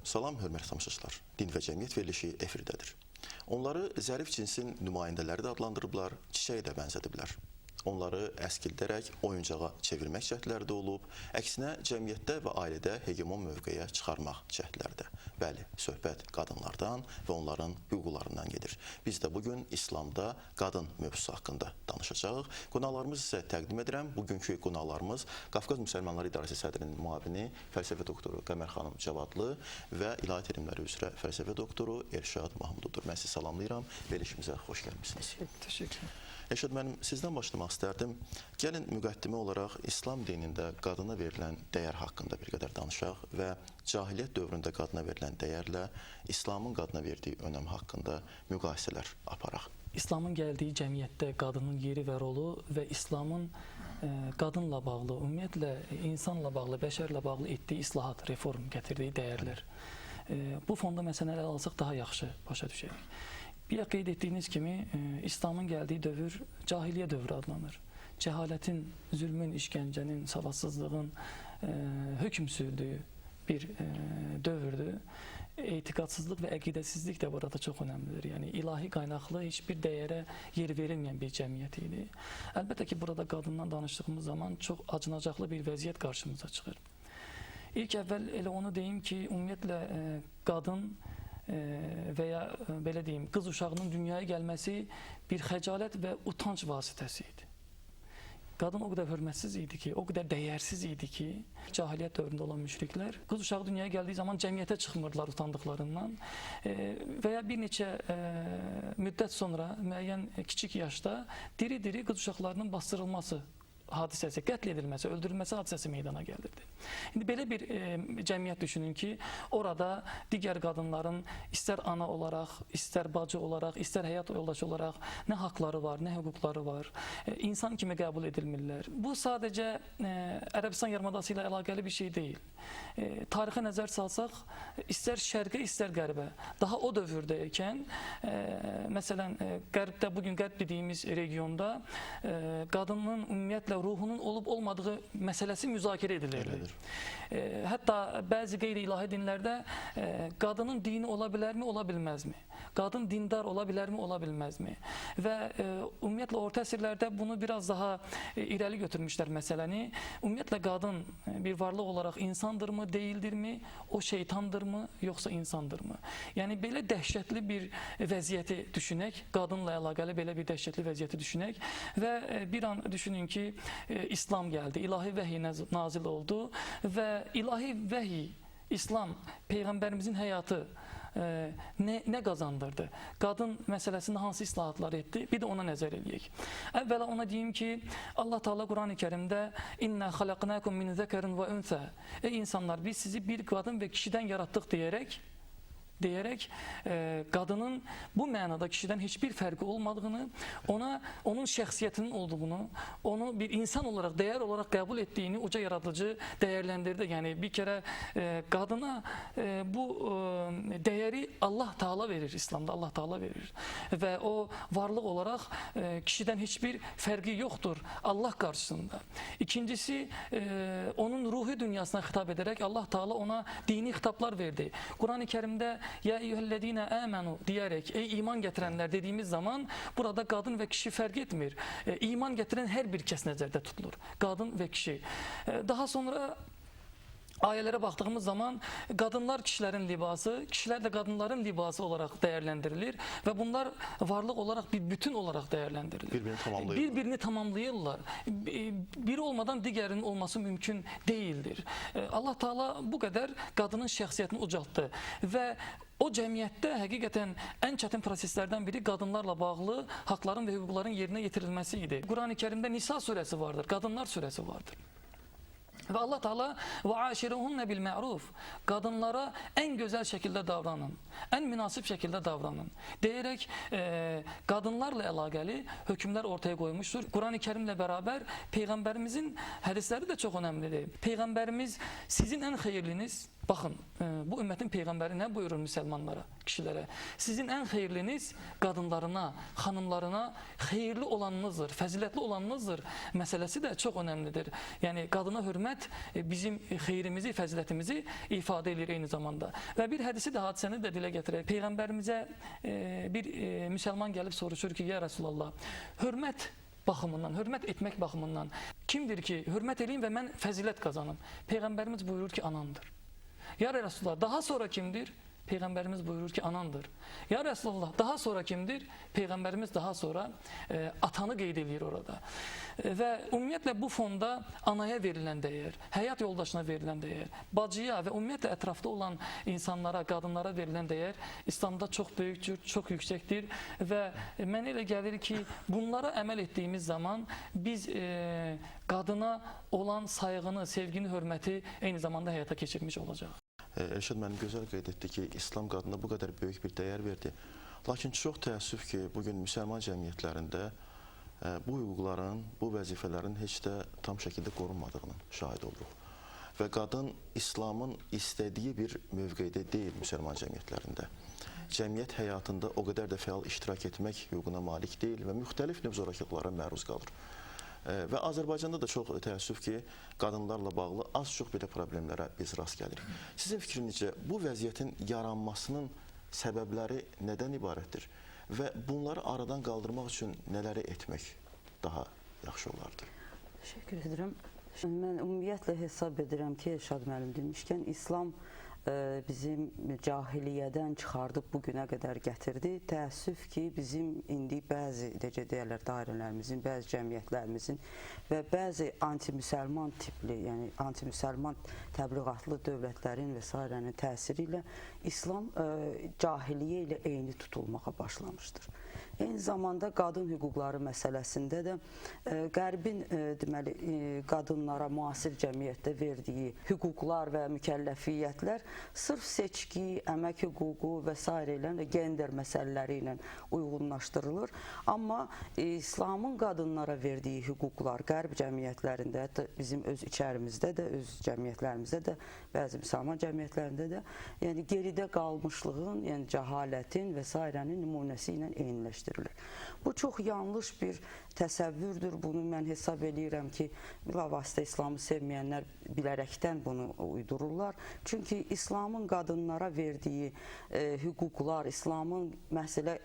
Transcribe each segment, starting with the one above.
Salam hörmətli tamaşaçılar. Din və Cəmiyyət verilişi efirdədir. Onları zərif cinsin nümayəndələri də adlandırıblar, çiçəyə də bənzədiblər. Onları əskildərək oyuncağa çevirmək cəhdləri də olub, əksinə cəmiyyətdə və ailədə hegemon mövqeyə çıxarmaq cəhdləri də. Bəli, söhbət qadınlardan və onların hüquqlarından gedir. Biz də bugün İslamda qadın mövzusu haqqında danışacağıq. Qonaqlarımızı sizə təqdim edirəm. Bugünkü qonaqlarımız Qafqaz Müsəlmanları İdarəsi sədrinin müavini, fəlsəfə doktoru Qəmər xanım Cavadlı və İlahiyyat elmləri üzrə fəlsəfə doktoru Elşad Mahmudovdur. Mən sizi salamlayıram. Verilişimizə xoş gəlmisiniz. Təşəkkür. Elşad müəllim, sizdən başlamaq istərdim. Gəlin müqəddimə olaraq İslam dinində qadına verilən dəyər haqqında bir qədər danışaq və cahiliyyət dövründə qadına verilən dəyərlə İslamın qadına verdiyi önəm haqqında müqayisələr aparaq. İslamın gəldiyi cəmiyyətdə qadının yeri və rolu və İslamın qadınla bağlı, ümumiyyətlə insanla bağlı, bəşərlə bağlı etdiyi islahat, reform gətirdiyi dəyərlər. Bu fonda məsələni ələ alsaq daha yaxşı başa düşərik. Bir qeyd etdiyiniz kimi İslamın gəldiyi dövr cahiliyyə dövrü adlanır. Cəhalətin, zülmün, işgəncənin, savadsızlığın hökm sürdüyü bir dövrdür. Etiqadsızlıq və əqidəsizlik də burada çox önəmlidir. Yəni ilahi qaynaqlı heç bir dəyərə yer verilməyən bir cəmiyyət idi. Əlbəttə ki, burada qadından danışdığımız zaman çox acınacaqlı bir vəziyyət qarşımıza çıxır. İlk əvvəl elə onu deyim ki, ümumiyyətlə qadın və ya belə deyim, qız uşağının dünyaya gəlməsi bir xəcalət və utanc vasitəsi idi. Qadın o qədər hörmətsiz idi ki, o qədər dəyərsiz idi ki, cahiliyyət dövründə olan müşriklər qız uşağı dünyaya gəldiyi zaman cəmiyyətə çıxmırdılar utandıqlarından və ya bir neçə müddət sonra müəyyən kiçik yaşda diri-diri qız uşaqlarının bastırılması hadisəsi, qətl edilməsi, öldürülməsi hadisəsi meydana gəlirdi. İndi belə bir cəmiyyət düşünün ki, orada digər qadınların istər ana olaraq, istər bacı olaraq, istər həyat yoldaşı olaraq nə haqları var, nə hüquqları var, insan kimi qəbul edilmirlər. Bu sadəcə Ərəbistan yarımadası ilə əlaqəli bir şey deyil. Tarixə nəzər salsaq, istər şərqə, istər qərbə, daha o dövrdəykən, məsələn, qərbdə, bugün qərb dediyimiz regionda qadının ümumiyyətlə ruhunun olub olmadığı məsələsi müzakirə edilirdi. Hətta bəzi qeyri-ilahi dinlərdə qadının dini ola bilərmi, ola bilməzmi? Qadın dindar ola bilərmi, ola bilməzmi? Və ümumiyyətlə orta əsrlərdə bunu biraz daha irəli götürmüşlər məsələni. Ümumiyyətlə qadın bir varlıq olaraq insandırmı, deyildirmi? O şeytandırmı, yoxsa insandırmı? Yəni belə dəhşətli bir vəziyyəti düşünək, qadınla əlaqəli belə bir dəhşətli vəziyyəti düşünək və bir an düşünün ki, İslam gəldi, ilahi vəhiy nazil oldu və ilahi vəhiy, İslam, Peyğəmbərimizin həyatı nə qazandırdı? Qadın məsələsində hansı islahatlar etdi? Bir də ona nəzər eləyək. Əvvəla ona deyim ki, Allah Teala Quran-ı Kərimdə İnna xalaqnakum min zəkərin və unsa. Ey insanlar, biz sizi bir qadın və kişidən yaratdıq deyərək qadının bu mənada kişidən heç bir fərqi olmadığını, ona onun şəxsiyyətinin olduğunu, onu bir insan olaraq, dəyər olaraq qəbul etdiyini uca yaradıcı dəyərləndirdi. Yəni bir kərə qadına bu dəyəri Allah Taala verir, İslamda Allah Taala verir və o varlıq olaraq kişidən heç bir fərqi yoxdur Allah qarşısında. İkincisi, onun ruhi dünyasına xitab edərək Allah Taala ona dini xitablar verdi. Quran-ı Kərimdə Ya eyyühellezine amenu diyərək, ey iman gətirənlər dediyimiz zaman burada qadın və kişi fərq etmir. İman gətirən hər bir kəs nəzərdə tutulur. Qadın və kişi. Daha sonra ayələrə baxdığımız zaman qadınlar kişilərin libası, kişilər də qadınların libası olaraq dəyərləndirilir və bunlar varlıq olaraq bir bütün olaraq dəyərləndirilir. Bir-birini tamamlayırlar. Bir-birini tamamlayırlar. Biri olmadan digərinin olması mümkün deyildir. Allah Teala bu qədər qadının şəxsiyyətini ucaltdı və o cəmiyyətdə həqiqətən ən çətin proseslərdən biri qadınlarla bağlı haqların və hüquqların yerinə yetirilməsi idi. Quran-ı Kərimdə Nisa surəsi vardır, qadınlar surəsi vardır. Və Allah Teala və aşiruhunne bil ma'ruf, qadınlara ən gözəl şəkildə davranın, ən münasib şəkildə davranın deyərək qadınlarla əlaqəli hökmlər ortaya qoymuşdur. Quran-ı Kərimlə bərabər Peyğəmbərimizin hədisləri də çox önəmlidir. Peyğəmbərimiz sizin ən xeyirliniz, Baxın, bu ümmətin peyğəmbəri nə buyurur müsəlmanlara, kişilərə? Sizin ən xeyirliniz qadınlarına, xanımlarına xeyirli olanınızdır, fəzilətli olanınızdır məsələsi də çox önəmlidir. Yəni, qadına hörmət bizim xeyrimizi, fəzilətimizi ifadə edir eyni zamanda. Və bir hədisi də, hadisəni də dilə gətirək. Peyğəmbərimizə bir müsəlman gəlib soruşur ki, ya Rəsulallah, hörmət baxımından, hörmət etmək baxımından kimdir ki, hörmət eləyim və mən fəzilət qazanım? Peyğəmbərimiz buyurur ki, anamdır. Ya Rəsulallah, daha sonra kimdir? Peyğəmbərimiz buyurur ki, anandır. Ya Rəsulallah, daha sonra kimdir? Peyğəmbərimiz daha sonra atanı qeyd edir orada. Və ümumiyyətlə bu fonda anaya verilən dəyər, həyat yoldaşına verilən dəyər, bacıya və ümumiyyətlə ətrafda olan insanlara, qadınlara verilən dəyər İslamda çox böyükdür, çox yüksəkdir və mənə elə gəlir ki, bunlara əməl etdiyimiz zaman biz qadına olan sayğını, sevgini, hörməti eyni zamanda həyata keçirmiş olacaq. Elşad müəllim gözəl qeyd etdi ki, İslam qadına bu qədər böyük bir dəyər verdi. Lakin çox təəssüf ki, bugün müsəlman cəmiyyətlərində bu hüquqların, bu vəzifələrin heç də tam şəkildə qorunmadığının şahid oluruq. Və qadın İslamın istədiyi bir mövqedə deyil müsəlman cəmiyyətlərində. Cəmiyyət həyatında o qədər də fəal iştirak etmək hüququna malik deyil və müxtəlif növ zorakılıqlara məruz qalır. Və Azərbaycanda da çox təəssüf ki, qadınlarla bağlı az-çox belə problemlərə biz rast gəlirik. Sizin fikrinizcə bu vəziyyətin yaranmasının səbəbləri nədən ibarətdir? Və bunları aradan qaldırmaq üçün nələri etmək daha yaxşı olardı? Təşəkkür edirəm. Mən ümumiyyətlə hesab edirəm ki, Elşad müəllim demişkən, İslam bizim cahiliyyədən çıxardıb bu günə qədər gətirdi. Təəssüf ki, bizim indi bəzi, necə deyərlər, dairələrimizin, bəzi cəmiyyətlərimizin və bəzi anti-müsəlman tipli, yəni anti-müsəlman təbliğatlı dövlətlərin və sairənin təsiri ilə İslam cahiliyyə ilə eyni tutulmağa başlamışdır. Eyni zamanda qadın hüquqları məsələsində də Qərbin deməli qadınlara müasir cəmiyyətdə verdiyi hüquqlar və mükəlləfiyyətlər sırf seçki, əmək hüququ və sairə ilə və gender məsələləri ilə uyğunlaşdırılır. Amma İslamın qadınlara verdiyi hüquqlar Qərb cəmiyyətlərində, hətta bizim öz içərimizdə də, öz cəmiyyətlərimizdə də, bəzi müsəlman cəmiyyətlərində də, yəni geridə qalmışlığın, yəni cəhalətin və sairənin nümunəsi ilə eyniləşdirilir. Bu çox yanlış bir təsəvvürdür. Bunu mən hesab eləyirəm ki, bilavasitə İslamı sevməyənlər bilərəkdən bunu uydururlar. Çünki İslamın qadınlara verdiyi hüquqlar, İslamın məsələ,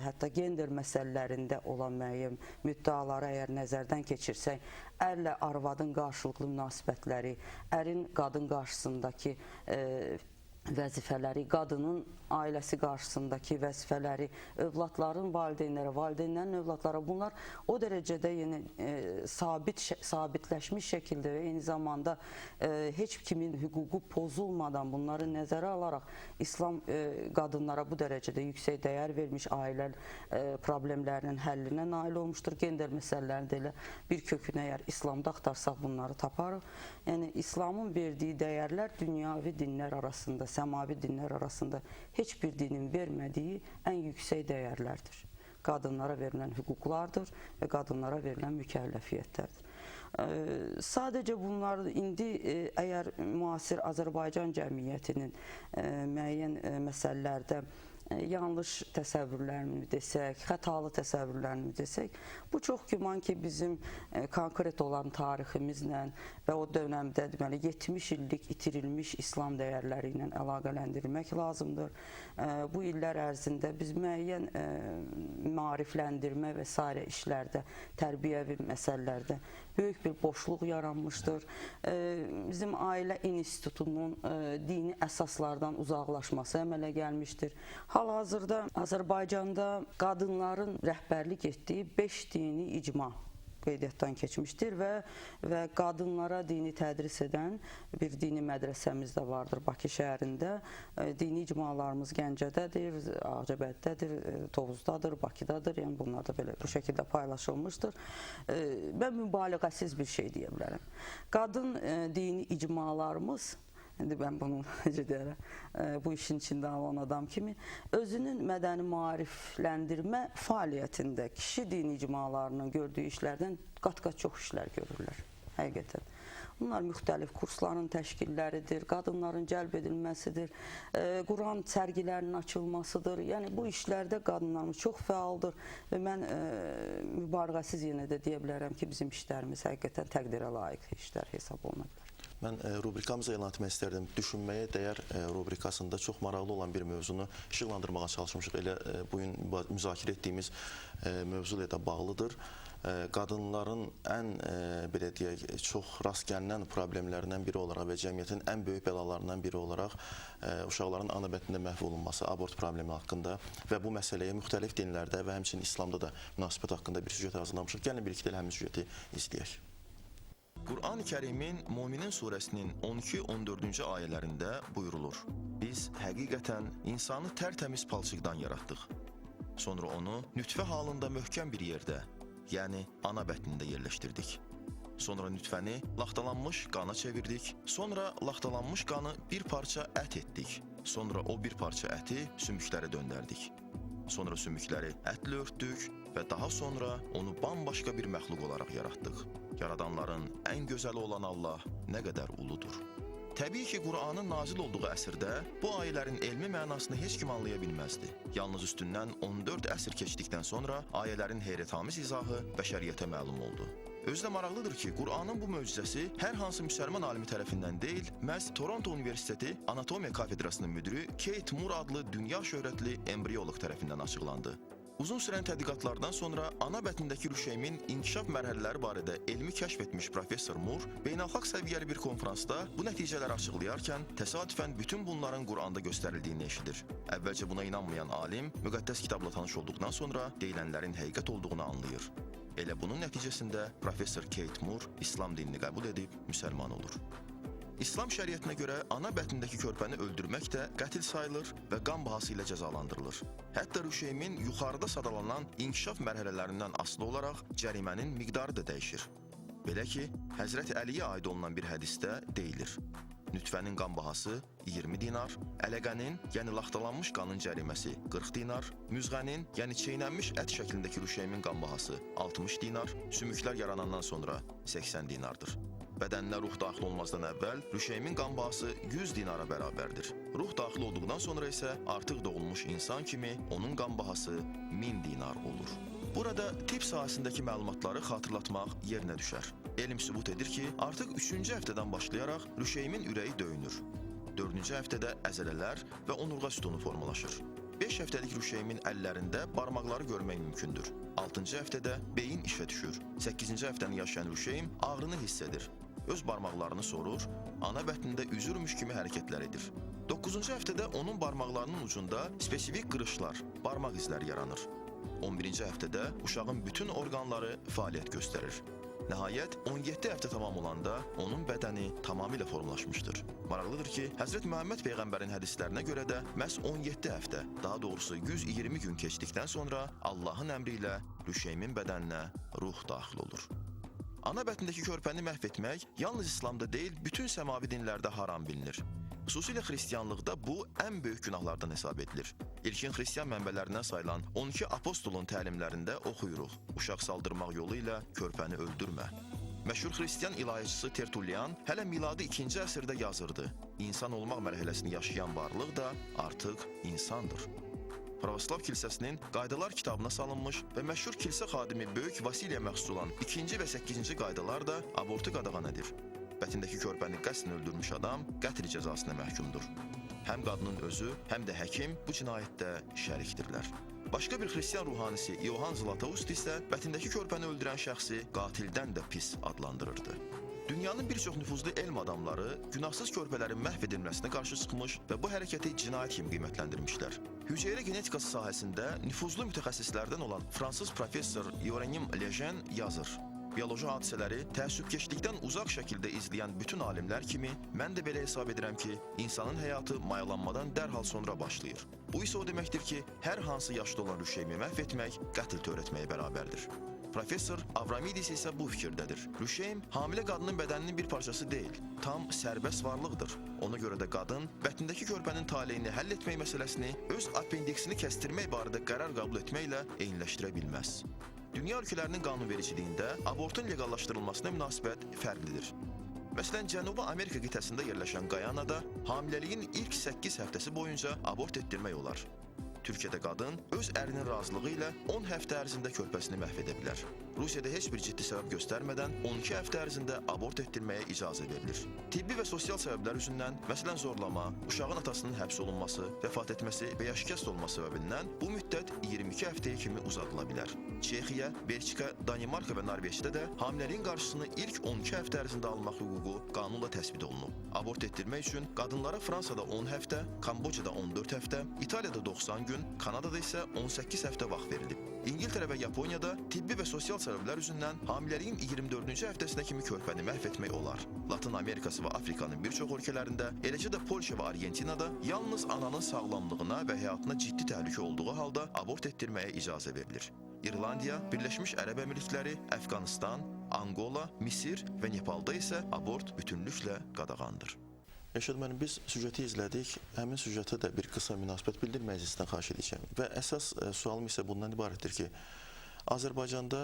hətta gender məsələlərində olan müəyyən müddəaları əgər nəzərdən keçirsək, ərlə arvadın qarşılıqlı münasibətləri, ərin qadın qarşısındakı vəzifələri, qadının ailəsi qarşısındakı vəzifələri, övladların valideynlərə, valideynlərin övladlara, bunlar o dərəcədə yəni, sabitləşmiş şəkildə və eyni zamanda heç kimin hüququ pozulmadan bunları nəzərə alaraq İslam qadınlara bu dərəcədə yüksək dəyər vermiş, ailə problemlərinin həllinə nail olmuşdur. Gender məsələlərini də elə bir kökünə əgər İslamda axtarsaq bunları taparıq. Yəni İslamın verdiyi dəyərlər dünyavi dinlər arasında, səmavi dinlər arasında heç bir dinin vermədiyi ən yüksək dəyərlərdir. Qadınlara verilən hüquqlardır və qadınlara verilən mükəlləfiyyətlərdir. Sadəcə bunlar indi əgər müasir Azərbaycan cəmiyyətinin müəyyən məsələlərdə yanlış təsəvvürlərini desək, xətalı təsəvvürlərini desək, bu çox güman ki, bizim konkret olan tariximizlə və o dönəmdə deməli 70 illik itirilmiş İslam dəyərləri ilə əlaqələndirmək lazımdır. Bu illər ərzində biz müəyyən maarifləndirmə və sairə işlərdə, tərbiyəvi məsələlərdə böyük bir boşluq yaranmışdır. Bizim ailə institutunun dini əsaslardan uzaqlaşması əmələ gəlmişdir. Hal-hazırda Azərbaycanda qadınların rəhbərlik etdiyi 5 dini icma qeydiyyatdan keçmişdir və qadınlara dini tədris edən bir dini mədrəsəmiz də vardır Bakı şəhərində. Dini icmalarımız Gəncədədir, Ağcabəddədir, Tovuzdadır, Bakıdadır. Yəni bunlar da belə bu şəkildə paylaşılmışdır. Mən mübaliğəsiz bir şey deyə bilərəm. Qadın dini icmalarımız, İndi mən bunu necə deyərəm, bu işin içində olan adam kimi özünün mədəni maarifləndirmə fəaliyyətində kişi dini icmalarının gördüyü işlərdən qat-qat çox işlər görürlər. Həqiqətən. Bunlar müxtəlif kursların təşkilləridir, qadınların cəlb edilməsidir, Quran sərgilərinin açılmasıdır. Yəni bu işlərdə qadınlarımız çox fəaldır və mən mübaliğəsiz yenə də deyə bilərəm ki, bizim işlərimiz həqiqətən təqdirə layiq işlər hesab oluna bilər. Mən rubrikamıza elan etmək istərdim. Düşünməyə dəyər rubrikasında çox maraqlı olan bir mövzunu işıqlandırmağa çalışmışıq. Elə bu gün müzakirə etdiyimiz mövzu ilə də bağlıdır. Qadınların ən belə deyək, çox rast gəlinən problemlərindən biri olaraq və cəmiyyətin ən böyük bəlalarından biri olaraq uşaqların ana bətnində məhv olunması, abort problemi haqqında və bu məsələyə müxtəlif dinlərdə və həmçinin İslamda da münasibət haqqında bir süjet hazırlamışıq. Gəlin birlikdə elə həmin süjeti izləyək. Qur'an-ı Kərimin Müminin surəsinin 12-14-cü ayələrində buyurulur: Biz həqiqətən insanı tərtəmiz palçıqdan yaratdıq. Sonra onu nütfə halında möhkəm bir yerdə, yəni ana bətnində yerləşdirdik. Sonra nütfəni laxtalanmış qana çevirdik. Sonra laxtalanmış qanı bir parça ət etdik. Sonra o bir parça əti sümüklərə döndərdik. Sonra sümükləri ətlə örtdük və daha sonra onu bambaşqa bir məxluq olaraq yaratdıq. Yaradanların ən gözəli olan Allah nə qədər uludur. Təbii ki, Qur'anın nazil olduğu əsrdə bu ayələrin elmi mənasını heç kim anlaya bilməzdi. Yalnız üstündən 14 əsr keçdikdən sonra ayələrin heyrətamiz izahı bəşəriyyətə məlum oldu. Özü də maraqlıdır ki, Qur'anın bu möcüzəsi hər hansı müsəlman alimi tərəfindən deyil, məhz Toronto Universiteti Anatomiya kafedrasının müdiri Kate Moore adlı dünya şöhrətli embrioloq tərəfindən açıqlandı. Uzun sürən tədqiqatlardan sonra ana bətnindəki rüşeymin inkişaf mərhələləri barədə elmi kəşf etmiş professor Moore beynəlxalq səviyyəli bir konfransda bu nəticələri açıqlayarkən təsadüfən bütün bunların Qur'anda göstərildiyini eşidir. Əvvəlcə buna inanmayan alim müqəddəs kitabla tanış olduqdan sonra deyilənlərin həqiqət olduğunu anlayır. Elə bunun nəticəsində professor Kate Moore İslam dinini qəbul edib müsəlman olur. İslam şəriətinə görə ana bətnindəki körpəni öldürmək də qətl sayılır və qan bahası ilə cəzalandırılır. Hətta rüşeymin yuxarıda sadalanan inkişaf mərhələlərindən asılı olaraq cərimənin miqdarı da dəyişir. Belə ki, Həzrəti Əliyə aid olunan bir hədisdə deyilir: nütfənin qan bahası 20 dinar, ələqənin, yəni laxtalanmış qanın cəriməsi 40 dinar, müzğənin, yəni çeynənmiş ət şəklindəki rüşeymin qan bahası 60 dinar, sümüklər yaranandan sonra 80 dinardır. Bədəninə ruh daxil olmazdan əvvəl rüşeymin qan bahası 100 dinara bərabərdir. Ruh daxil olduqdan sonra isə artıq doğulmuş insan kimi onun qan bahası 1000 dinar olur. Burada tibb sahəsindəki məlumatları xatırlatmaq yerinə düşər. Elm sübut edir ki, artıq 3-cü həftədən başlayaraq rüşeymin ürəyi döyünür. 4-cü həftədə əzələlər və onurğa sütunu formalaşır. 5 həftəlik rüşeymin əllərində barmaqları görmək mümkündür. 6-cı həftədə beyin işə düşür. 8-ci həftəni yaşayan rüşeym ağrını hiss edir. Öz barmaqlarını sorur, ana bətnində üzürmüş kimi hərəkətlər edir. 9-cu həftədə onun barmaqlarının ucunda spesifik qırışlar, barmaq izləri yaranır. 11-ci həftədə uşağın bütün orqanları fəaliyyət göstərir. Nəhayət, 17 həftə tamam olanda onun bədəni tamamilə formalaşmışdır. Maraqlıdır ki, Həzrət Məhəmməd Peyğəmbərin hədislərinə görə də məhz 17 həftə, daha doğrusu 120 gün keçdikdən sonra Allahın əmri ilə rüşeymin bədəninə ruh daxil olur. Ana bətnindəki körpəni məhv etmək yalnız İslamda deyil, bütün səmavi dinlərdə haram bilinir. Xüsusilə xristianlıqda bu ən böyük günahlardan hesab edilir. İlkin xristian mənbələrindən sayılan 12 apostolun təlimlərində oxuyuruq: Uşaq saldırmaq yolu ilə körpəni öldürmə. Məşhur xristian ilahiyyatçısı Tertullian hələ miladi 2-ci əsrdə yazırdı: İnsan olmaq mərhələsini yaşayan varlıq da artıq insandır. Pravoslav kilsəsinin qaydalar kitabına salınmış və məşhur kilsə xadimi Böyük Vasiliyə məxsus olan 2-ci və 8-ci qaydalar da abortu qadağan edir. Bətindəki körpəni qəsdən öldürmüş adam qətl cəzasına məhkumdur. Həm qadının özü, həm də həkim bu cinayətdə şərikdirlər. Başqa bir xristian ruhanisi Yohan Zlatoust isə bətindəki körpəni öldürən şəxsi qatildən də pis adlandırırdı. Dünyanın bir çox nüfuzlu elm adamları günahsız körpələrin məhv edilməsinə qarşı çıxmış və bu hərəkəti cinayət kimi qiymətləndirmişlər. Hüceyrə genetikası sahəsində nüfuzlu mütəxəssislərdən olan fransız professor Hieronim Lejeune yazır: Bioloji hadisələri təəssübkeşlikdən uzaq şəkildə izləyən bütün alimlər kimi mən də belə hesab edirəm ki, insanın həyatı mayalanmadan dərhal sonra başlayır. Bu isə o deməkdir ki, hər hansı yaşda olan rüşeymi məhv etmək qətl törətməyə bərabərdir. Professor Avramidis isə bu fikirdədir. Rüşeym hamilə qadının bədəninin bir parçası deyil, tam sərbəst varlıqdır. Ona görə də qadın bətnindəki körpənin taleyini həll etmək məsələsini öz appendiksini kəstirmək barədə qərar qəbul etməklə eyniləşdirə bilməz. Dünya ölkələrinin qanunvericiliyində abortun leqallaşdırılmasına münasibət fərqlidir. Məsələn, Cənubi Amerika qitəsində yerləşən Qayanada hamiləliyin ilk 8 həftəsi boyunca abort etdirmək olar. Türkiyədə qadın öz ərinin razılığı ilə 10 həftə ərzində körpəsini məhv edə bilər. Rusiyada heç bir ciddi səbəb göstərmədən 12 həftə ərzində abort etdirməyə icazə verilir. Tibbi və sosial səbəblər üzündən, məsələn zorlama, uşağın atasının həbs olunması, vəfat etməsi və ya şikəst olması səbəbindən bu müddət 22 həftəyə kimi uzadıla bilər. Çexiya, Belçika, Danimarka və Norveçdə də hamiləliyin qarşısını ilk 12 həftə ərzində almaq hüququ qanunla təsbit olunub. Abort etdirmək üçün qadınlara Fransada 10 həftə, Kambocada 14 həftə, İtaliyada 90 gün, Kanadada isə 18 həftə vaxt verilib. İngiltərə və Yaponiyada tibbi və sosial səbəblər üzündən hamiləliyin 24-cü həftəsinə kimi körpəni məhv etmək olar. Latın Amerikası və Afrikanın bir çox ölkələrində, eləcə də Polşa və Argentinada yalnız ananın sağlamlığına və həyatına ciddi təhlükə olduğu halda abort etdirməyə icazə verilir. İrlandiya, Birləşmiş Ərəb Əmirlikləri, Əfqanıstan, Angola, Misir və Nepalda isə abort bütünlüklə qadağandır. Rəşad müəllim, biz süjeti izlədik. Həmin süjetə də bir qısa münasibət bildirməyinizi sizdən xahiş edəcəm. Və əsas sualım isə bundan ibarətdir ki, Azərbaycanda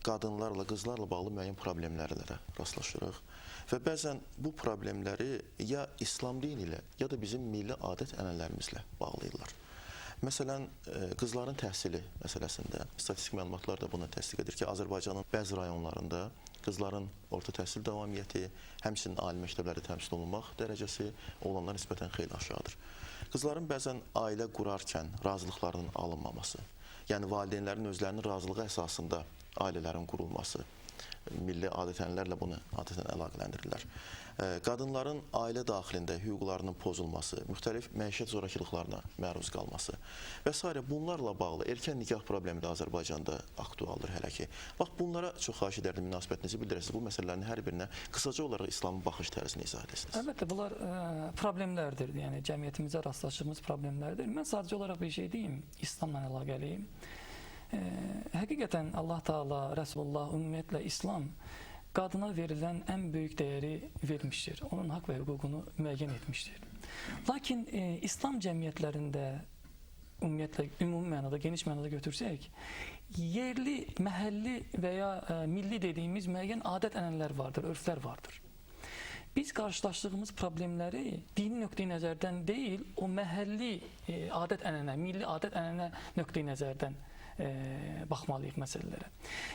qadınlarla, qızlarla bağlı müəyyən problemlərlə rastlaşırıq. Və bəzən bu problemləri ya İslam dini ilə, ya da bizim milli adət-ənənələrimizlə bağlayırlar. Məsələn, qızların təhsili məsələsində statistik məlumatlar da bunu təsdiq edir ki, Azərbaycanın bəzi rayonlarında qızların orta təhsil davamiyyəti, həmçinin ali məktəblərdə təmsil olunmaq dərəcəsi oğlanlar nisbətən xeyli aşağıdır. Qızların bəzən ailə qurarkən razılıqlarının alınmaması, yəni valideynlərin özlərinin razılığı əsasında ailələrin qurulması, milli adət-ənənələrlə bunu adətən əlaqələndirirlər. Qadınların ailə daxilində hüquqlarının pozulması, müxtəlif məişət zorakılıqlarına məruz qalması və s. bunlarla bağlı erkən nikah problemi də Azərbaycanda aktualdır hələ ki. Bax, bunlara çox xahiş edərdim, münasibətinizi bildirəsiniz. Bu məsələlərin hər birinə qısaca olaraq İslamın baxış tərzini izah edəsiniz. Əlbəttə, bunlar problemlərdir. Yəni, cəmiyyətimizə rastlaşdığımız problemlərdir. Mən sadəcə olaraq bir şey deyim, İslamla əlaqəliyim. Həqiqətən Allah Teala, Rəsulullah, ümumiyyətlə İslam qadına verilən ən böyük dəyəri vermişdir. Onun haqq və hüququnu müəyyən etmişdir. Lakin İslam cəmiyyətlərində ümumiyyətlə ümumi mənada, geniş mənada götürsək, yerli, məhəlli və ya milli dediyimiz müəyyən adət-ənənələr vardır, örflər vardır. Biz qarşılaşdığımız problemləri dini nöqteyi nəzərdən deyil, o məhəlli adət-ənənə, milli adət-ənənə nöqteyi nəzərdən baxmalıyıq məsələlərə.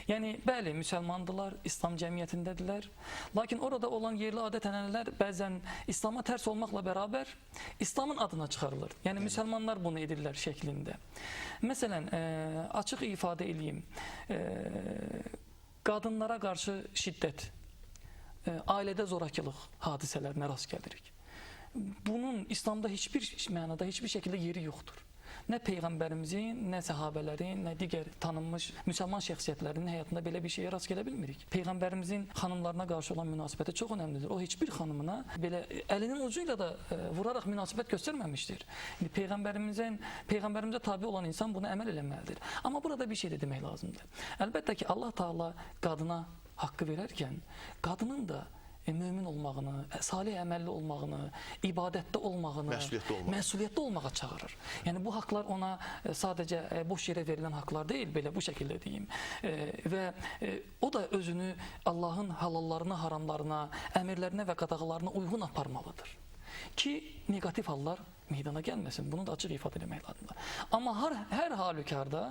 Yəni, bəli, müsəlmandılar, İslam cəmiyyətindədirlər. Lakin orada olan yerli adət-ənənələr bəzən İslama tərs olmaqla bərabər İslamın adına çıxarılır. Yəni, müsəlmanlar bunu edirlər şəklində. Məsələn, açıq ifadə eləyim, qadınlara qarşı şiddət, ailədə zorakılıq hadisələrinə rast gəlirik. Bunun İslamda heç bir mənada, heç bir şəkildə yeri yoxdur. Nə Peyğəmbərimizin, nə səhabələrin, nə digər tanınmış müsəlman şəxsiyyətlərinin həyatında belə bir şeyə rast gələ bilmirik. Peyğəmbərimizin xanımlarına qarşı olan münasibəti çox önəmlidir. O heç bir xanımına belə əlinin ucu ilə də vuraraq münasibət göstərməmişdir. İndi Peyğəmbərimizə tabi olan insan buna əməl eləməlidir. Amma burada bir şey də demək lazımdır. Əlbəttə ki, Allah Teala qadına haqqı verərkən qadının da mömin olmağını, salih əməlli olmağını, ibadətdə olmağını, məsuliyyətli olmağa çağırır. Yəni bu haqlar ona sadəcə boş yerə verilən haqlar deyil, belə bu şəkildə deyim. Və o da özünü Allahın halallarına, haramlarına, əmirlərinə və qadağalarına uyğun aparmalıdır ki, neqativ hallar meydana gəlməsin. Bunu da açıq ifadə eləmək lazımdır. Amma hər halükarda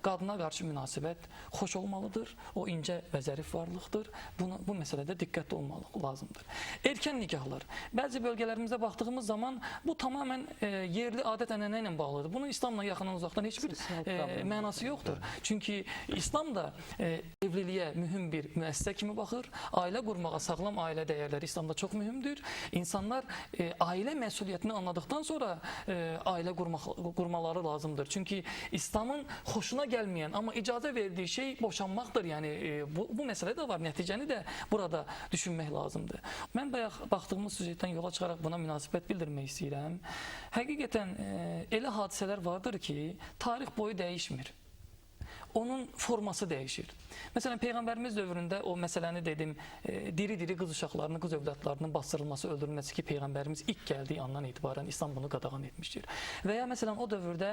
qadına qarşı münasibət xoş olmalıdır. O incə və zərif varlıqdır. Bu məsələdə diqqətli olmaq lazımdır. Erkən nikahlar. Bəzi bölgələrimizə baxdığımız zaman bu tamamilə yerli adət-ənənə ilə bağlıdır. Bunun İslamla yaxından uzaqdan heç bir mənası yoxdur. Çünki İslam da evliliyə mühüm bir müəssisə kimi baxır. Ailə qurmağa, sağlam ailə dəyərləri İslamda çox mühümdür. İnsanlar ailə məsuliyyətini anladıqdan sonra ailə qurmaları lazımdır. Çünki İslamın xoşuna gəlməyən, amma icazə verdiyi şey boşanmaqdır. Yəni bu məsələ də var. Nəticəni də burada düşünmək lazımdır. Mən bayaq baxdığımız süjetdən yola çıxaraq buna münasibət bildirmək istəyirəm. Həqiqətən elə hadisələr vardır ki, tarix boyu dəyişmir. Onun forması dəyişir. Məsələn, Peyğəmbərimiz dövründə o məsələni dedim, diri-diri qız uşaqlarının, qız övladlarının bastırılması, öldürülməsi ki, Peyğəmbərimiz ilk gəldiyi andan etibarən İslam bunu qadağan etmişdir. Və ya məsələn, o dövrdə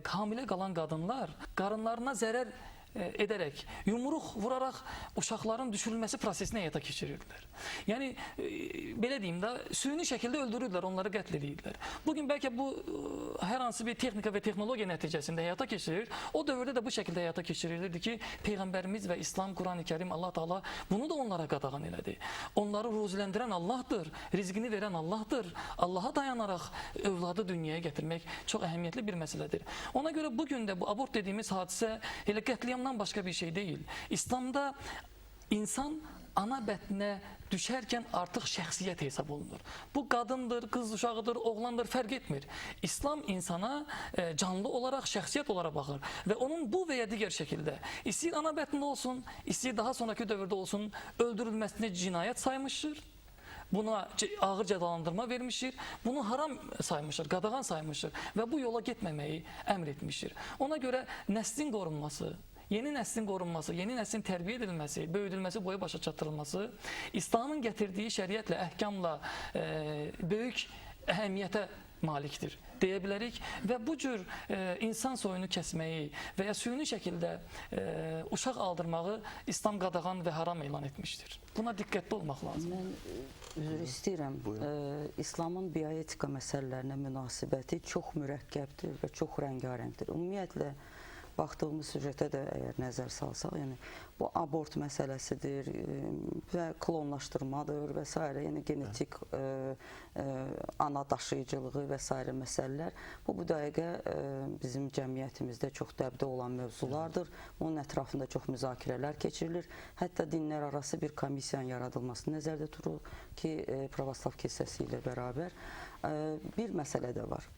hamilə qalan qadınlar qarınlarına zərər edərək, yumruq vuraraq uşaqların düşürülməsi prosesini həyata keçirirdilər. Yəni, belə deyim də, süni şəkildə öldürürdülər, onları qətl edirdilər. Bugün bəlkə bu hər hansı bir texnika və texnologiya nəticəsində həyata keçirilir. O dövrdə də bu şəkildə həyata keçirilirdi ki, Peyğəmbərimiz və İslam, Quran-ı Kərim, Allah Teala bunu da onlara qadağan elədi. Onları ruziləndirən Allahdır, rizqini verən Allahdır. Allaha dayanaraq övladı dünyaya gətirmək çox əhəmiyyətli bir məsələdir. Ona görə bugün də bu abort dediyimiz hadisə elə qətliamdan başqa bir şey deyil. İslamda insan ana bətninə düşərkən artıq şəxsiyyət hesab olunur. Bu qadındır, qız uşağıdır, oğlandır, fərq etmir. İslam insana canlı olaraq, şəxsiyyət olaraq baxır və onun bu və ya digər şəkildə istəyir ana bətnində olsun, istəyir daha sonraki dövrdə olsun, öldürülməsini cinayət saymışdır. Buna ağır cəzalandırma vermişdir, bunu haram saymışdır, qadağan saymışdır və bu yola getməməyi əmr etmişdir. Ona görə nəslin qorunması, yeni nəslin qorunması, yeni nəslin tərbiyə edilməsi, böyüdülməsi, boya başa çatdırılması İslamın gətirdiyi şəriətlə, əhkamla böyük əhəmiyyətə malikdir deyə bilərik və bu cür insan soyunu kəsməyi və ya süni şəkildə uşaq aldırmağı İslam qadağan və haram elan etmişdir. Buna diqqətli olmaq lazım. Mən üzr istəyirəm. İslamın bioetika məsələlərinə münasibəti çox mürəkkəbdir və çox rəngarəngdir. Ümumiyyətlə, baxdığımız süjetə də əgər nəzər salsaq, yəni bu abort məsələsidir və klonlaşdırmadır və s. yəni genetik ana daşıyıcılığı və s. məsələlər. Bu dəqiqə bizim cəmiyyətimizdə çox dəbdə olan mövzulardır. Onun ətrafında çox müzakirələr keçirilir. Hətta dinlər arası bir komissiyanın yaradılması nəzərdə tutulur ki, Pravoslav kilsəsi ilə bərabər bir məsələ də var.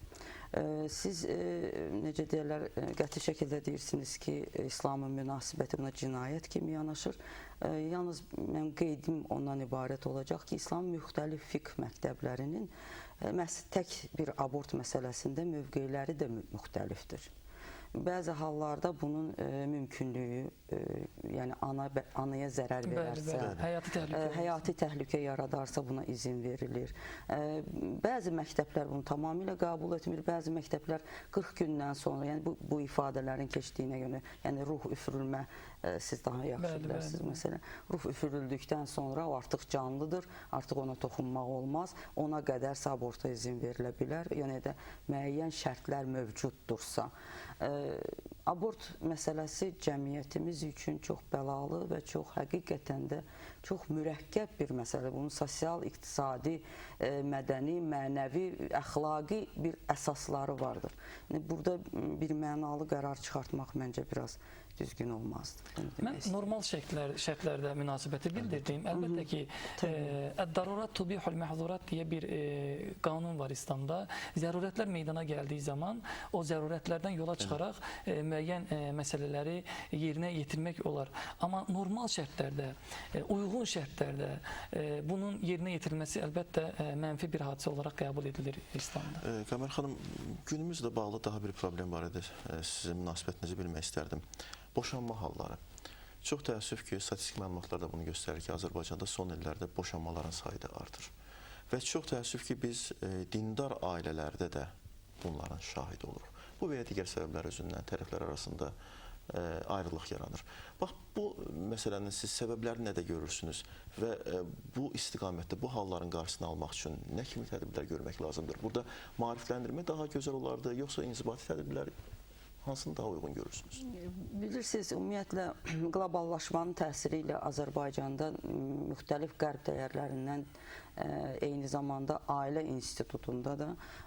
Siz, necə deyirlər, qəti şəkildə deyirsiniz ki, İslamın münasibəti buna cinayət kimi yanaşır. Yalnız mənim qeydim ondan ibarət olacaq ki, İslam müxtəlif fiqh məktəblərinin məhz tək bir abort məsələsində mövqeləri də müxtəlifdir. Bəzi hallarda bunun mümkünlüyü, yəni anaya zərər verərsə, həyati təhlükə yaradarsa buna izin verilir. Bəzi məktəblər bunu tamamilə qəbul etmir, bəzi məktəblər 40 gündən sonra, yəni bu ifadələrin keçdiyinə görə, yəni ruh üfürülmə, siz daha yaxşı bilərsiniz məsələn, ruh üfürüldükdən sonra o artıq canlıdır, artıq ona toxunmaq olmaz, ona qədərsə aborta izin verilə bilər, yəni də müəyyən şərtlər mövcuddursa. Abort məsələsi cəmiyyətimiz üçün çox bəlalı və çox həqiqətən də çox mürəkkəb bir məsələ. Bunun sosial, iqtisadi, mədəni, mənəvi, əxlaqi bir əsasları vardır. Yəni, burada bir mənalı qərar çıxartmaq məncə biraz düzgün olmazdı. Mən normal şərtlərdə münasibəti bildirdim. Əlbəttə ki, əd-darurat tubihul məhzurat deyə bir qanun var İslamda. Zərurətlər meydana gəldiyi zaman o zərurətlərdən yola çıxaraq müəyyən məsələləri yerinə yetirmək olar. Amma normal şərtlərdə, uyğun şərtlərdə bunun yerinə yetirilməsi əlbəttə mənfi bir hadisə olaraq qəbul edilir İslamda. Qəmər xanım, günümüzlə bağlı daha bir problem var idi. Sizin münasibətinizi bilmək istərdim. Boşanma halları. Çox təəssüf ki, statistik məlumatlar da bunu göstərir ki, Azərbaycanda son illərdə boşanmaların sayı da artır. Və çox təəssüf ki, biz dindar ailələrdə də bunların şahidi oluruq. Bu və ya digər səbəblər özündən tərəflər arasında ayrılıq yaranır. Bax, bu məsələnin siz səbəbləri nədə görürsünüz və bu istiqamətdə bu halların qarşısını almaq üçün nə kimi tədbirlər görmək lazımdır? Burada maarifləndirmə daha gözəl olardı, yoxsa inzibati tədbirlər hansını daha uyğun görürsünüz? Bilirsiniz, ümumiyyətlə, qloballaşmanın təsiri ilə Azərbaycanda müxtəlif qərb dəyərlərindən eyni zamanda ailə institutunda da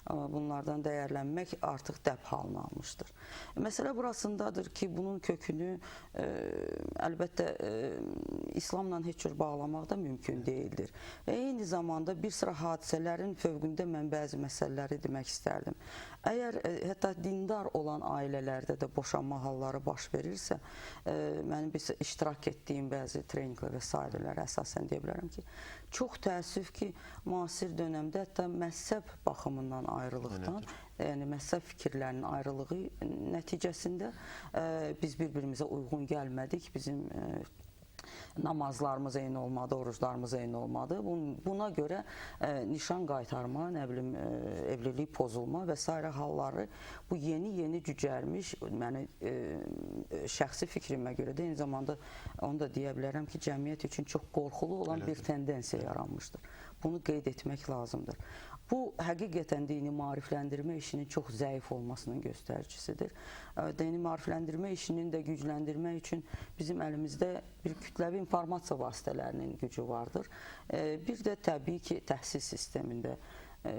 bunlardan dəyərlənmək artıq dəb halını almışdır. Məsələ burasındadır ki, bunun kökünü əlbəttə İslamla heç cür bağlamaq da mümkün deyildir. Və eyni zamanda bir sıra hadisələrin fövqündə mən bəzi məsələləri demək istərdim. Əgər hətta dindar olan ailələrdə də boşanma halları baş verirsə, mənim bir iştirak etdiyim bəzi treninqlər və sairələrə əsasən deyə bilərəm ki, çox təəssüf ki, müasir dönəmdə hətta məzhəb baxımından ayrılıqdan, yəni məzhəb fikirlərinin ayrılığı nəticəsində biz bir-birimizə uyğun gəlmədik. Bizim Namazlarımız eyni olmadı, oruclarımız eyni olmadı. Buna görə nişan qaytarma, nə bilim, evlilik pozulma və sairə halları bu yeni-yeni cücərmiş, yəni şəxsi fikrimə görə də eyni zamanda onu da deyə bilərəm ki, cəmiyyət üçün çox qorxulu olan bir tendensiya yaranmışdır. Bunu qeyd etmək lazımdır. Bu, həqiqətən dini maarifləndirmə işinin çox zəif olmasının göstəricisidir. Dini maarifləndirmə işinin də gücləndirmək üçün bizim əlimizdə bir kütləvi informasiya vasitələrinin gücü vardır. Bir də təbii ki, təhsil sistemində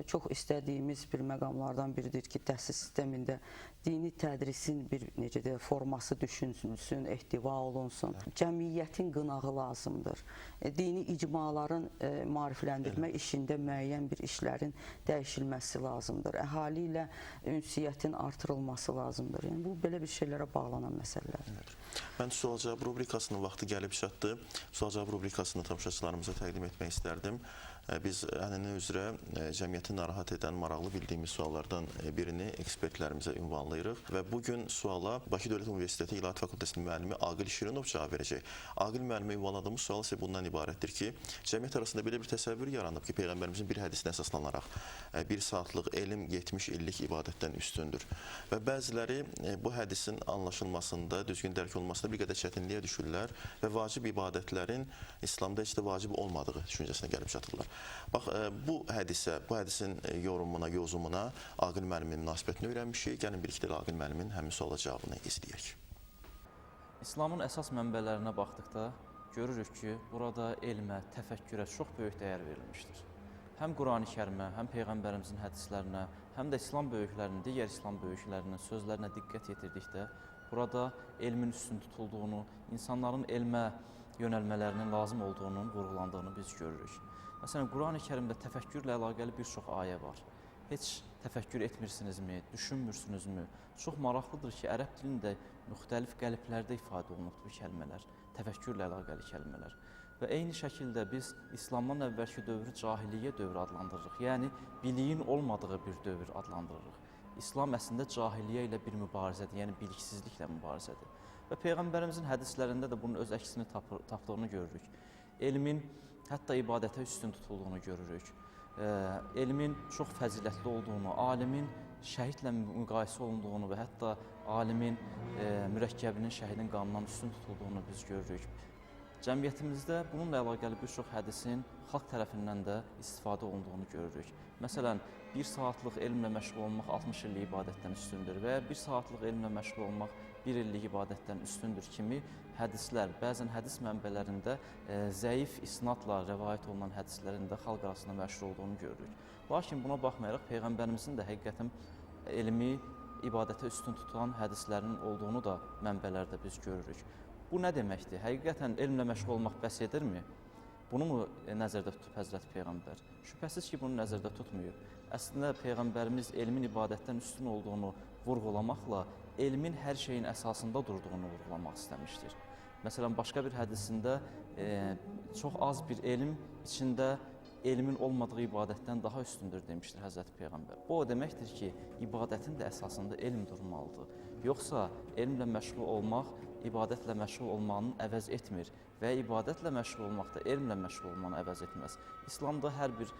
çox istədiyimiz bir məqamlardan biridir ki, təhsil sistemində dini tədrisin bir necə deyək, forması düşünülsün, ehtiva olunsun. Cəmiyyətin qınağı lazımdır. Dini icmaların maarifləndirmə işində müəyyən bir işlərin dəyişilməsi lazımdır. Əhali ilə ünsiyyətin artırılması lazımdır. Yəni bu belə bir şeylərə bağlanan məsələlərdir. Mən sual-cavab rubrikasının vaxtı gəlib çatdı. Sual-cavab rubrikasını tamaşaçılarımıza təqdim etmək istərdim. Biz ənənə üzrə cəmiyyəti narahat edən, maraqlı bildiyimiz suallardan birini ekspertlərimizə ünvanlayırıq və bugün suala Bakı Dövlət Universiteti İlahiyyat Fakültəsinin müəllimi Aqil Şirinov cavab verəcək. Aqil müəllimə ünvanladığımız sual isə bundan ibarətdir ki, cəmiyyət arasında belə bir təsəvvür yaranıb ki, Peyğəmbərimizin bir hədisinə əsaslanaraq bir saatlıq elm 70 illik ibadətdən üstündür. Və bəziləri bu hədisin anlaşılmasında, düzgün dərk olunmasında bir qədər çətinliyə düşürlər və vacib ibadətlərin İslamda heç də vacib olmadığı düşüncəsinə gəlib çatırlar. Bax, bu hədisə, bu hədisin yorumuna, yozumuna Aqil müəllimin münasibətini öyrənmişik. Gəlin birlikdə Aqil müəllimin həmin suala cavabını izləyək. İslamın əsas mənbələrinə baxdıqda görürük ki, burada elmə, təfəkkürə çox böyük dəyər verilmişdir. Həm Qurani-Kərimə, həm Peyğəmbərimizin hədislərinə, həm də İslam böyüklərinin, digər İslam böyüklərinin sözlərinə diqqət yetirdikdə burada elmin üstün tutulduğunu, insanların elmə yönəlmələrinin lazım olduğunun vurğulandığını biz görürük. Məsələn, Qurani-Kərimdə təfəkkürlə əlaqəli bir çox ayə var. Heç təfəkkür etmirsinizmi, düşünmürsünüzmü? Çox maraqlıdır ki, ərəb dilində müxtəlif qəliblərdə ifadə olunubdur bu kəlmələr, təfəkkürlə əlaqəli kəlmələr. Və eyni şəkildə biz İslamdan əvvəlki dövrü cahiliyyə dövrü adlandırırıq. Yəni, biliyin olmadığı bir dövr adlandırırıq. İslam əslində cahiliyyə ilə bir mübarizədir, yəni biliksizliklə mübarizədir. Və Peyğəmbərimizin hədislərində də bunun öz əksini tapdığını görürük. Elmin hətta ibadətə üstün tutulduğunu görürük. Elmin çox fəzilətli olduğunu, alimin şəhidlə müqayisə olunduğunu və hətta alimin mürəkkəbinin şəhidin qanından üstün tutulduğunu biz görürük. Cəmiyyətimizdə bununla əlaqəli bir çox hədisin xalq tərəfindən də istifadə olunduğunu görürük. Məsələn, bir saatlıq elmlə məşğul olmaq 60 illik ibadətdən üstündür və ya bir saatlıq elmlə məşğul olmaq bir illik ibadətdən üstündür kimi hədislər, bəzən hədis mənbələrində zəif isnadla rəvayət olunan hədislərin də xalq arasında məşhur olduğunu görürük. Lakin buna baxmayaraq Peyğəmbərimizin də həqiqətən elmi ibadətə üstün tutan hədislərinin olduğunu da mənbələrdə biz görürük. Bu nə deməkdir? Həqiqətən elmlə məşğul olmaq bəs edirmi? Bunu mu nəzərdə tutub Həzrəti Peyğəmbər? Şübhəsiz ki, bunu nəzərdə tutmuyub. Əslində Peyğəmbərimiz elmin ibadətdən üstün olduğunu vurğulamaqla elmin hər şeyin əsasında durduğunu vurğulamaq istəmişdir. Məsələn, başqa bir hədisində çox az bir elm içində elmin olmadığı ibadətdən daha üstündür demişdir Həzrəti Peyğəmbər. Bu o deməkdir ki, ibadətin də əsasında elm durmalıdır. Yoxsa elmlə məşğul olmaq, ibadətlə məşğul olmanın əvəz etmir və ibadətlə məşğul olmaq da elmlə məşğul olmanı əvəz etməz. İslamda hər bir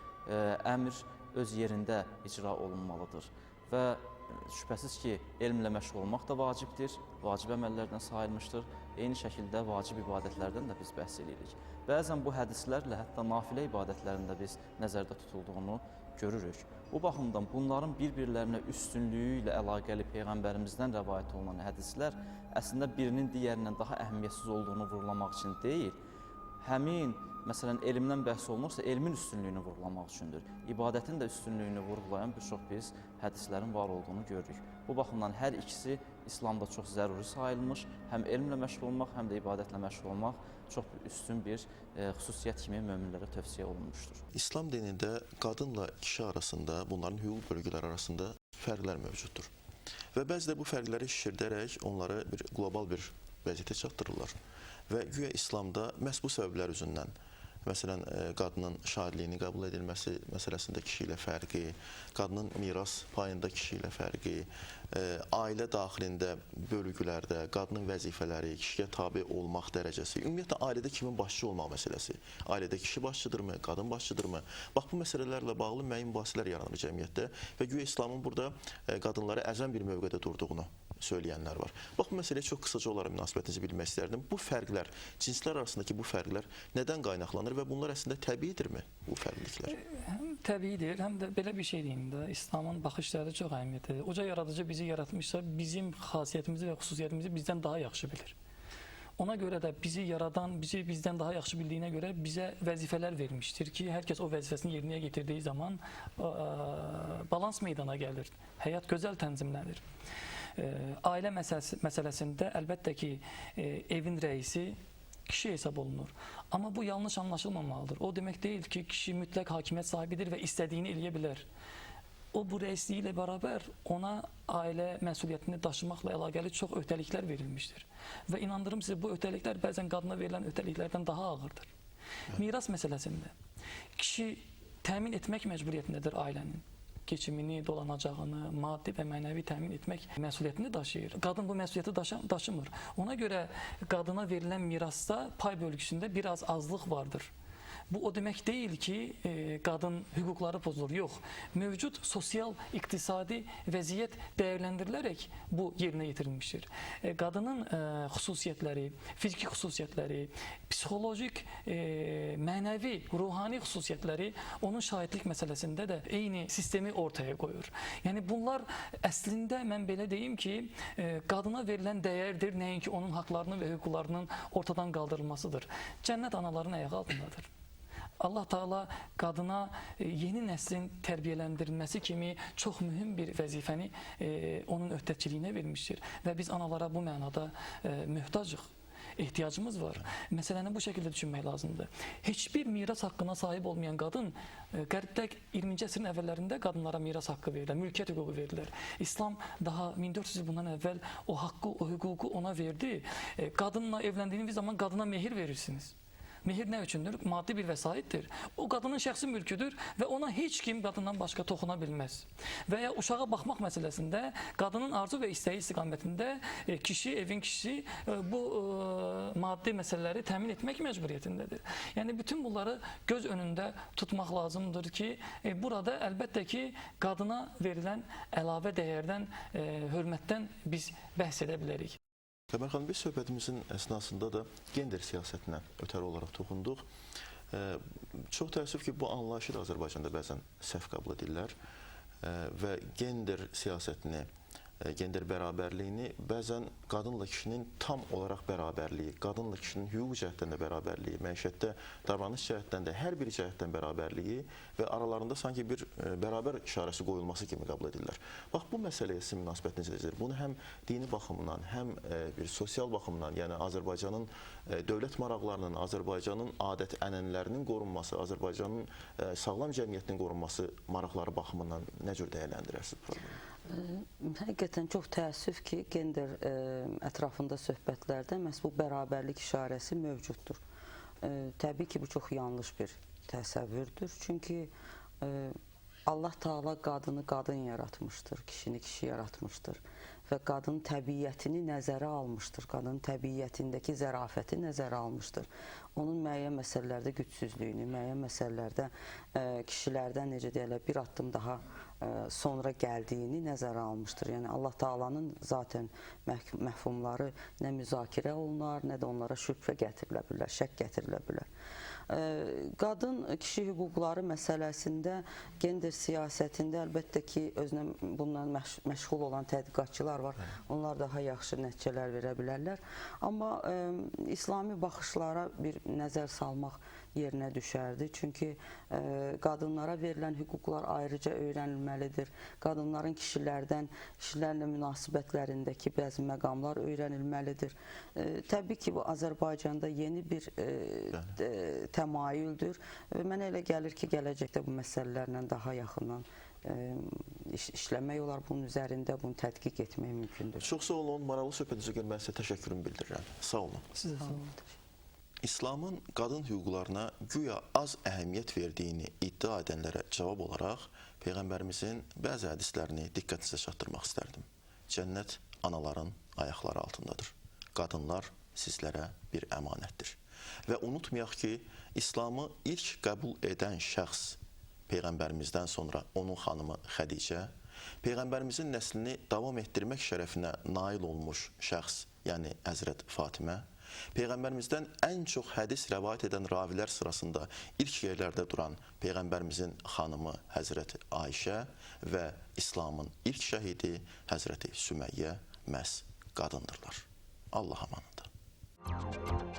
əmr öz yerində icra olunmalıdır və şübhəsiz ki, elmlə məşğul olmaq da vacibdir, vacib əməllərdən sayılmışdır. Eyni şəkildə vacib ibadətlərdən də biz bəhs edirik. Bəzən bu hədislərlə hətta nafilə ibadətlərində biz nəzərdə tutulduğunu görürük. Bu baxımdan bunların bir-birlərinə üstünlüyü ilə əlaqəli Peyğəmbərimizdən rəvayət olunan hədislər əslində birinin digərindən daha əhəmiyyətsiz olduğunu vurğulamaq üçün deyil, həmin, məsələn, elmdən bəhs olunursa, elmin üstünlüyünü vurğulamaq üçündür. İbadətin də üstünlüyünü vurğulayan bir çox biz hədislərin var olduğunu görürük. Bu baxımdan hər ikisi İslamda çox zəruri sayılmış, həm elmlə məşğul olmaq, həm də ibadətlə məşğul olmaq çox üstün bir xüsusiyyət kimi möminlərə tövsiyə olunmuşdur. İslam dinində qadınla kişi arasında, bunların hüquq bölgələri arasında fərqlər mövcuddur. Və bəziləri bu fərqləri şişirdərək onları bir qlobal bir vəziyyətə çatdırırlar. Və güya İslamda məhz bu səbəblər üzündən Məsələn, qadının şahidliyinin qəbul edilməsi məsələsində kişi ilə fərqi, qadının miras payında kişi ilə fərqi, ailə daxilində bölgülərdə qadının vəzifələri, kişiyə tabe olmaq dərəcəsi, ümumiyyətlə ailədə kimin başçı olmaq məsələsi, ailədə kişi başçıdırmı, qadın başçıdırmı? Bax, bu məsələlərlə bağlı müəyyən mübahisələr yaranır cəmiyyətdə və güya İslamın burada qadınları əzən bir mövqedə durduğunu söyləyənlər var. Bax, bu məsələyə çox qısaca olaraq münasibətinizi bilmək istərdim. Bu fərqlər, cinslər arasındakı bu fərqlər nədən qaynaqlanır və bunlar əslində təbiidirmi, bu fərqliliklər? Həm təbiidir, həm də belə bir şey deyim də, İslamın baxışları çox əhəmiyyətlidir. Uca yaradıcı bizi yaratmışsa, bizim xasiyyətimizi və xüsusiyyətimizi bizdən daha yaxşı bilir. Ona görə də bizi yaradan, bizi bizdən daha yaxşı bildiyinə görə bizə vəzifələr vermişdir ki, hər kəs o vəzifəsini yerinə yetirdiyi zaman balans meydana gəlir, həyat gözəl tənzimlənir. Ailə məsələsində əlbəttə ki, evin rəisi kişi hesab olunur. Amma bu yanlış anlaşılmamalıdır. O demək deyil ki, kişi mütləq hakimiyyət sahibidir və istədiyini eləyə bilər. O, bu rəisliyi ilə bərabər ona ailə məsuliyyətini daşımaqla əlaqəli çox öhdəliklər verilmişdir. Və inandırım sizi, bu öhdəliklər bəzən qadına verilən öhdəliklərdən daha ağırdır. Miras məsələsində kişi təmin etmək məcburiyyətindədir ailənin keçimini, dolanacağını, maddi və mənəvi təmin etmək məsuliyyətini daşıyır. Qadın bu məsuliyyəti daşımır. Ona görə qadına verilən mirasda pay bölgüsündə biraz azlıq vardır. Bu o demək deyil ki, qadın hüquqları pozulur. Yox, mövcud sosial, iqtisadi vəziyyət dəyərləndirilərək bu yerinə yetirilmişdir. Qadının xüsusiyyətləri, fiziki xüsusiyyətləri, psixolojik, mənəvi, ruhani xüsusiyyətləri onun şahidlik məsələsində də eyni sistemi ortaya qoyur. Yəni bunlar əslində mən belə deyim ki, qadına verilən dəyərdir, nəinki onun haqlarının və hüquqlarının ortadan qaldırılmasıdır. Cənnət anaların ayağı altındadır. Allah Teala qadına yeni nəslin tərbiyələndirilməsi kimi çox mühüm bir vəzifəni onun öhdəçiliyinə vermişdir. Və biz analara bu mənada möhtacıq, ehtiyacımız var. Məsələni bu şəkildə düşünmək lazımdır. Heç bir miras haqqına sahib olmayan qadın, Qərbdə 20-ci əsrin əvvəllərində qadınlara miras haqqı verirlər, mülkiyyət hüququ verirlər. İslam daha 1400 il bundan əvvəl o haqqı, o hüququ ona verdi. Qadınla evləndiyiniz zaman qadına mehir verirsiniz. Mehir nə üçündür? Maddi bir vəsaitdir. O qadının şəxsi mülküdür və ona heç kim qadından başqa toxuna bilməz. Və ya uşağa baxmaq məsələsində qadının arzu və istəyi istiqamətində kişi, evin kişisi bu maddi məsələləri təmin etmək məcburiyyətindədir. Yəni bütün bunları göz önündə tutmaq lazımdır ki, burada əlbəttə ki, qadına verilən əlavə dəyərdən, hörmətdən biz bəhs edə bilərik. Qəmər xanım, biz söhbətimizin əsnasında da gender siyasətinə ötəri olaraq toxunduq. Çox təəssüf ki, bu anlayışı da Azərbaycanda bəzən səhv qəbul edirlər və gender siyasətini, gender bərabərliyini bəzən qadınla kişinin tam olaraq bərabərliyi, qadınla kişinin hüquq cəhətdən də bərabərliyi, məişətdə davranış cəhətdən də hər bir cəhətdən bərabərliyi və aralarında sanki bir bərabər işarəsi qoyulması kimi qəbul edirlər. Bax, bu məsələyə sizin münasibətiniz necədir? Bunu həm dini baxımından, həm bir sosial baxımdan, yəni Azərbaycanın dövlət maraqlarının, Azərbaycanın adət-ənənələrinin qorunması, Azərbaycanın sağlam cəmiyyətinin qorunması maraqları baxımından nə cür dəyərləndirərsiniz problemi? Həqiqətən çox təəssüf ki, gender ətrafında söhbətlərdə məhz bu bərabərlik işarəsi mövcuddur. Təbii ki, bu çox yanlış bir təsəvvürdür. Çünki Allah Teala qadını qadın yaratmışdır, kişini kişi yaratmışdır və qadın təbiətini nəzərə almışdır, qadının təbiətindəki zərafəti nəzərə almışdır. Onun müəyyən məsələlərdə gücsüzlüyünü, müəyyən məsələlərdə kişilərdən, necə deyərlər, bir addım daha sonra gəldiyini nəzərə almışdır. Yəni Allah Taala'nın zaten məfhumları nə müzakirə olunar, nə də onlara şübhə gətirilə bilər, şək gətirilə bilər. Qadın kişi hüquqları məsələsində, gender siyasətində əlbəttə ki, özünə bundan məşğul olan tədqiqatçılar var. Onlar daha yaxşı nəticələr verə bilərlər. Amma İslami baxışlara bir nəzər salmaq yerinə düşərdi. Çünki qadınlara verilən hüquqlar ayrıca öyrənilməlidir. Qadınların kişilərlə münasibətlərindəki bəzi məqamlar öyrənilməlidir. Təbii ki, bu Azərbaycanda yeni bir təmayüldür. Mənə elə gəlir ki, gələcəkdə bu məsələlərlə daha yaxından işləmək olar, bunun üzərində bunu tədqiq etmək mümkündür. Çox sağ olun, maraqlı söhbətinizə görə mən sizə təşəkkürümü bildirirəm. Sağ olun. Sizə sağ olun. İslamın qadın hüquqlarına güya az əhəmiyyət verdiyini iddia edənlərə cavab olaraq Peyğəmbərimizin bəzi hədislərini diqqətinizə çatdırmaq istərdim. Cənnət anaların ayaqları altındadır. Qadınlar sizlərə bir əmanətdir. Və unutmayaq ki, İslamı ilk qəbul edən şəxs Peyğəmbərimizdən sonra onun xanımı Xədicə, Peyğəmbərimizin nəslini davam etdirmək şərəfinə nail olmuş şəxs, yəni Həzrət Fatimə, Peyğəmbərimizdən ən çox hədis rəvayət edən ravilər sırasında ilk yerlərdə duran Peyğəmbərimizin xanımı Həzrəti Ayşə və İslamın ilk şəhidi Həzrəti Süməyyə məhz qadındırlar. Allah amanında.